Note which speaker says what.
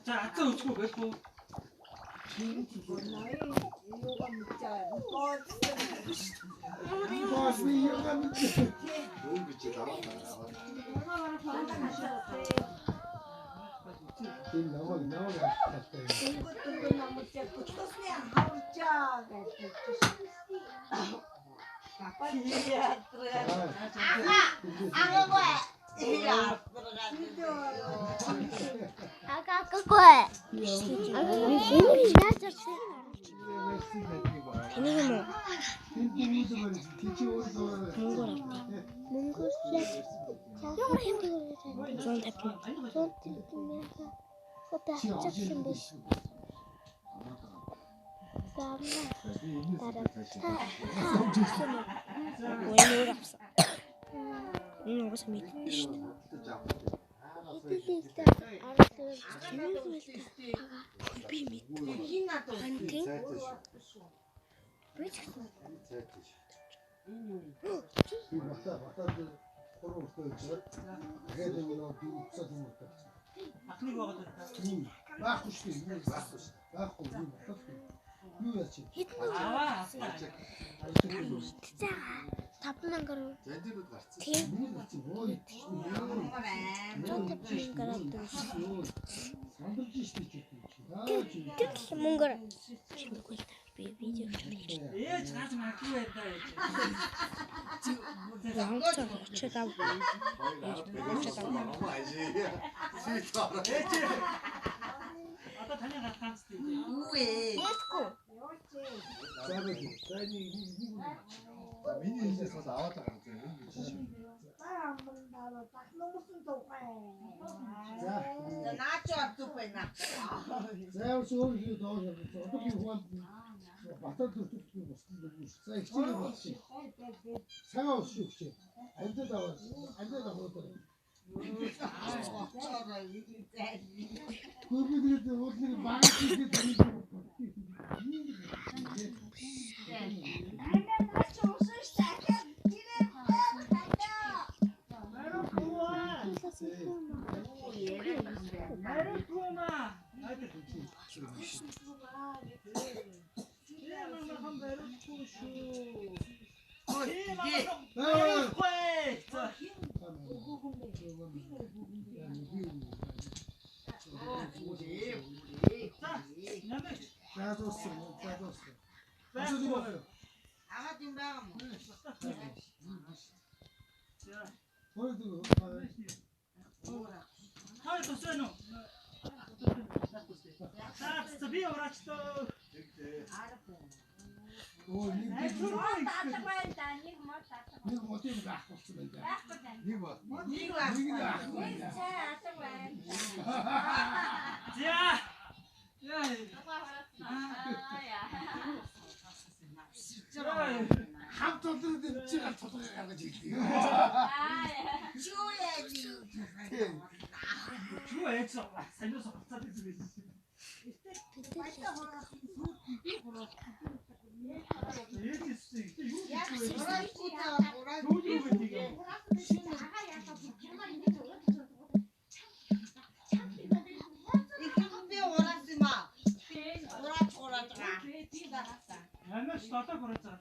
Speaker 1: За атсан өчгөө гэлгүй.
Speaker 2: Тэнийг юм уу? Мөнгөөр авдаг. Мөнгөөр 150. 150 мянга. Одоо авчихсан биш. Дараа та авчихсан уу?
Speaker 3: Өөр авсан. Энэ угаасаа мэддэн шүү дээ.
Speaker 2: Хэдүүлээ аргалаа.
Speaker 3: Би мэдгүй. Хантин
Speaker 2: Би ч гэсэн.
Speaker 4: Би бата бата дээр гурван өртөө хийж тэгээд нэг би уцаад юм уу.
Speaker 1: Ахныг байгаа даа.
Speaker 4: Тийм. Байхгүй шүү дээ. Юу байхгүй шүү. Байхгүй юу байхгүй. Юу яач.
Speaker 2: Хэдэн
Speaker 1: Аваа.
Speaker 2: мэдчихээ. 5 мянгаар уу? Тийм.
Speaker 4: Юу яач. Ой.
Speaker 2: 150 мянгаар авдаг.
Speaker 4: Сандалж шүү дээ.
Speaker 2: Тэр л мөнгөөр чимээгүй л та. Би видео хийж байна.
Speaker 1: Ээж гарч магадгүй байна даа ээж.
Speaker 3: Онгоцоор очиод ав.
Speaker 1: Ээж. Одоо таны гар ганц тийм.
Speaker 2: Мэдгүй.
Speaker 4: За нэг за нэг нэг
Speaker 5: Миний хэлнээс бас аваад байгаа юм ингэж шив.
Speaker 4: За. За ямар ч өөр хий доо. Одоо би хуан батар төртөхгүй бусдад үгүй шүү. За хичээлээ болчих. Цагаан ус шүү хичээл. Амьдад аваа. Амьдад авах. Гүрмэг тэгээд уулын баг хийгээд
Speaker 1: Бариугүй маа. Ээ мама хан бариугүй шүү. Ээ мама хан бариугүй. За. За. Намайг
Speaker 4: За дууссан. За дууссан.
Speaker 1: байхгүй. За. Хоёр тус байна уу? За би ураачлаа.
Speaker 4: Оо нэг
Speaker 1: Нэг
Speaker 4: нэг модын байх болсон байна.
Speaker 5: Нэг ба.
Speaker 4: Нэг нь байхгүй байна.
Speaker 1: За. Яа.
Speaker 4: Хамт олон чи гал цулгаа гаргаж ирлээ.
Speaker 1: Юу ээж саниус буцаад ирсэн байсан. Ээж ирсэн. Юу гэж вэ? Юу юу гэдэг юм? Намайг долоо хурааж байгаа.